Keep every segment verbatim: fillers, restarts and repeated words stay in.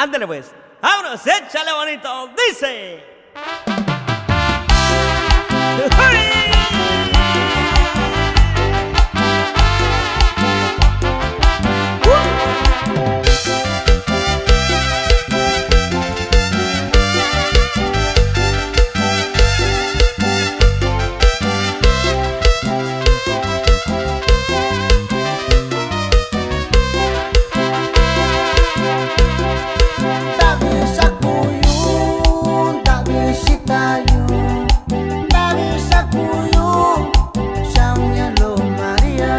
Ándale pues, vámonos, échale bonito, dice. Ntavi sakuyu, ntavi xitayu, ntavi sakuyu, xauña loo María.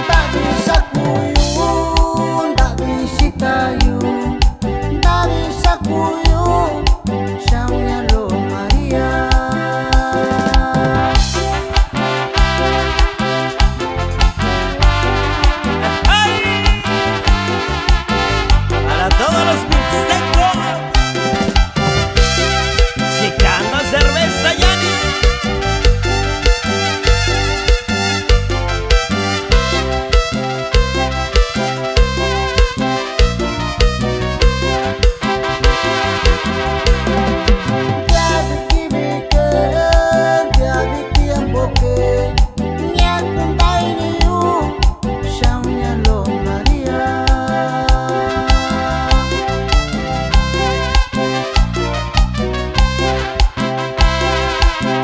Ntavi sakuyu, ntavi xitayu, ntavi sakuyu, xauña loo María. ¡Ay! Para todos los mixtecos, chicando cerveza, Yani. Ntiavi kivi ke, ntiavi tiempo ke, ña kunta iniyu, xauña loo María.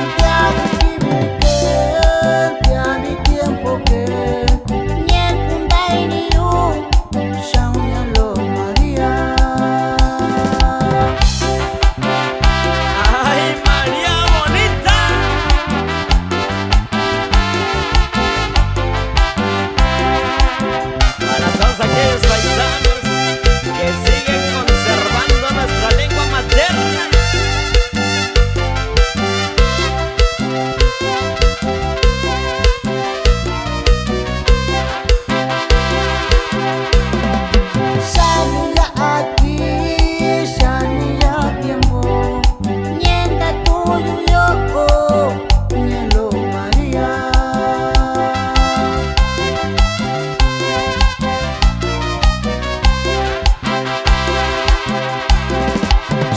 Ntiavi kivi ke, ntiavi tiempo ke, ña kunta iniyu, xauña loo María. Ay, María bonita. Para todos aquellos paisanos que siguen conservando nuestra lengua materna. Xani ya aki, xani ya tiempo, ña nta tuyu yo'o, ña loo María.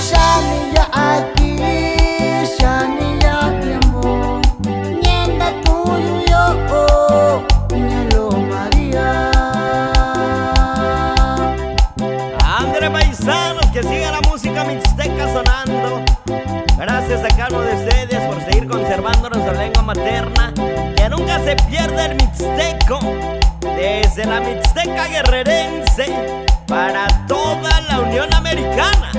Xani ya aki, xani ya tiempo, ña nta tuyu yo'o, ña loo María. Ándale, paisanos, que siga la música mixteca sonando. Gracias a cada uno de ustedes por seguir conservando nuestra lengua materna, que nunca se pierda el mixteco, desde la Mixteca guerrerense para toda la Unión Americana.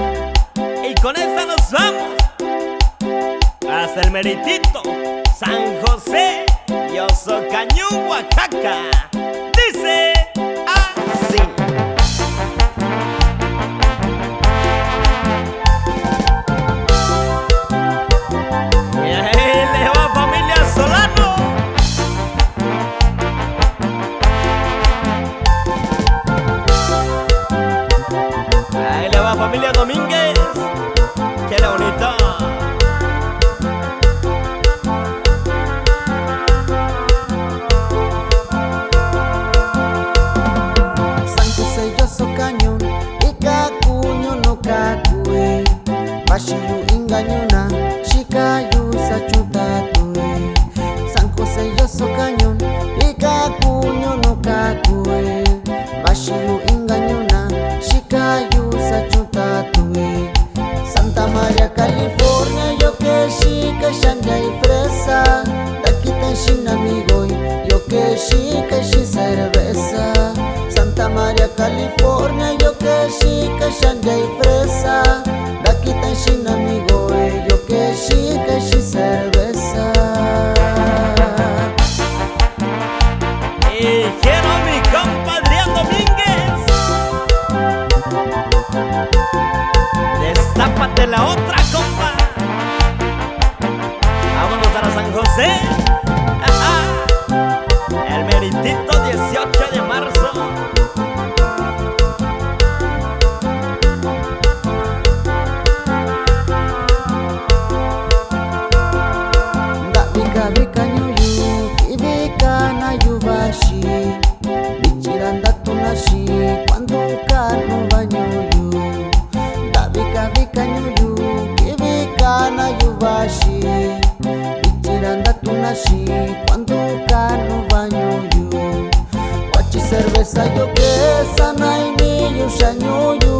Y con esta nos vamos hasta el meritito San José, Yosocañón, Oaxaca. Dice así. Y ahí le va, familia Solano. Ahí le va, familia Domínguez. Qué bonito. San José Yosocañón, ika kuñu nu kakue. Vaxiyu inka ñu'una, xikayu sachuta tue. San José Yosocañón, ika kuñu nu kakue. Vaxiyu inka ñu'una, xikayu sachuta tue. Santa María California, yo kexi kaxantiai fresa, takitai xina mi goi, yo kexi kaxi cerveza. Santa María California, yo kexi kaxantiai fresa, takitai xina mi goi, yo kexi kaxi cerveza. Y quiero mi compa Adrián Domínguez. Destápate la otra, compa. Vámonos para San José. El meritito dieciocho de marzo. Xi, vichi ra ntatuna xi, kuantu ka nuva ñuyu, ntavi ka vika ñuyu, kivi ka na yuva xi, vichi ra ntatuna xi, kuantu ka nuva ñuyu. Kuachi cerveza yo ke sana ini yu xa ñuyu,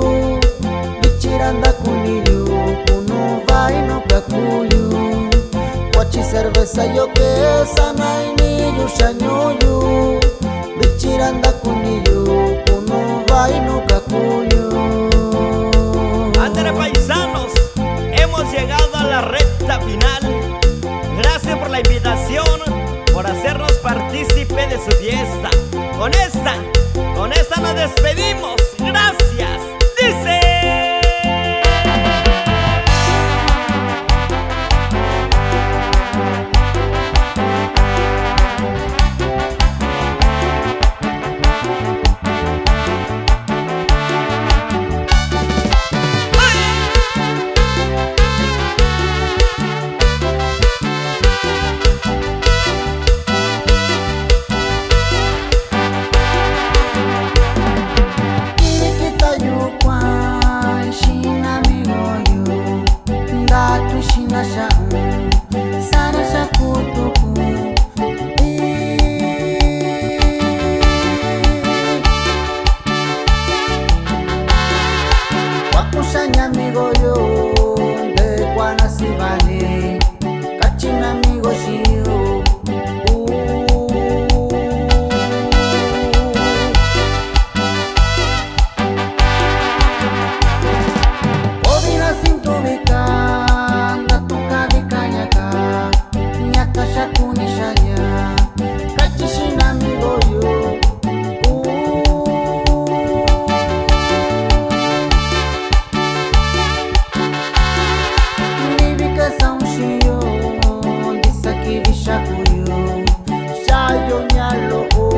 vichi ra ntakuni yu, kunuva inu kakuyu. Kuachi cerveza yo ke sana ini yu xa ñuyu, vichi ra ntakuni yu, kunuva inu kakuyu. Ándale, paisanos, hemos llegado a la recta final. Gracias por la invitación, por hacernos partícipe de su fiesta. Con esta, con esta nos despedimos. Gracias. Dice. Kivi kita yu kua'i xina amigo yu, ntatui xina xa'un, sara xaku tuku. Kuaku xaña amigo yu, nte kuana sivani, kachina amigo xiyu. Ovina sintu vika, ntatuka vika ñaka, ñaka xakuni xaña, kachi xina amigo yu. Ni vika saun xiyo, ntisa kivi xakuyu, xayo ña lo'o.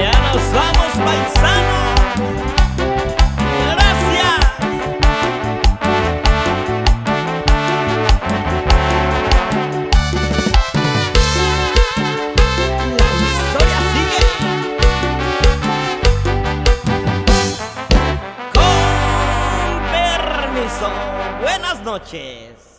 Ya nos vamos, paisano. Gracias. La historia sigue. Con permiso. Buenas noches.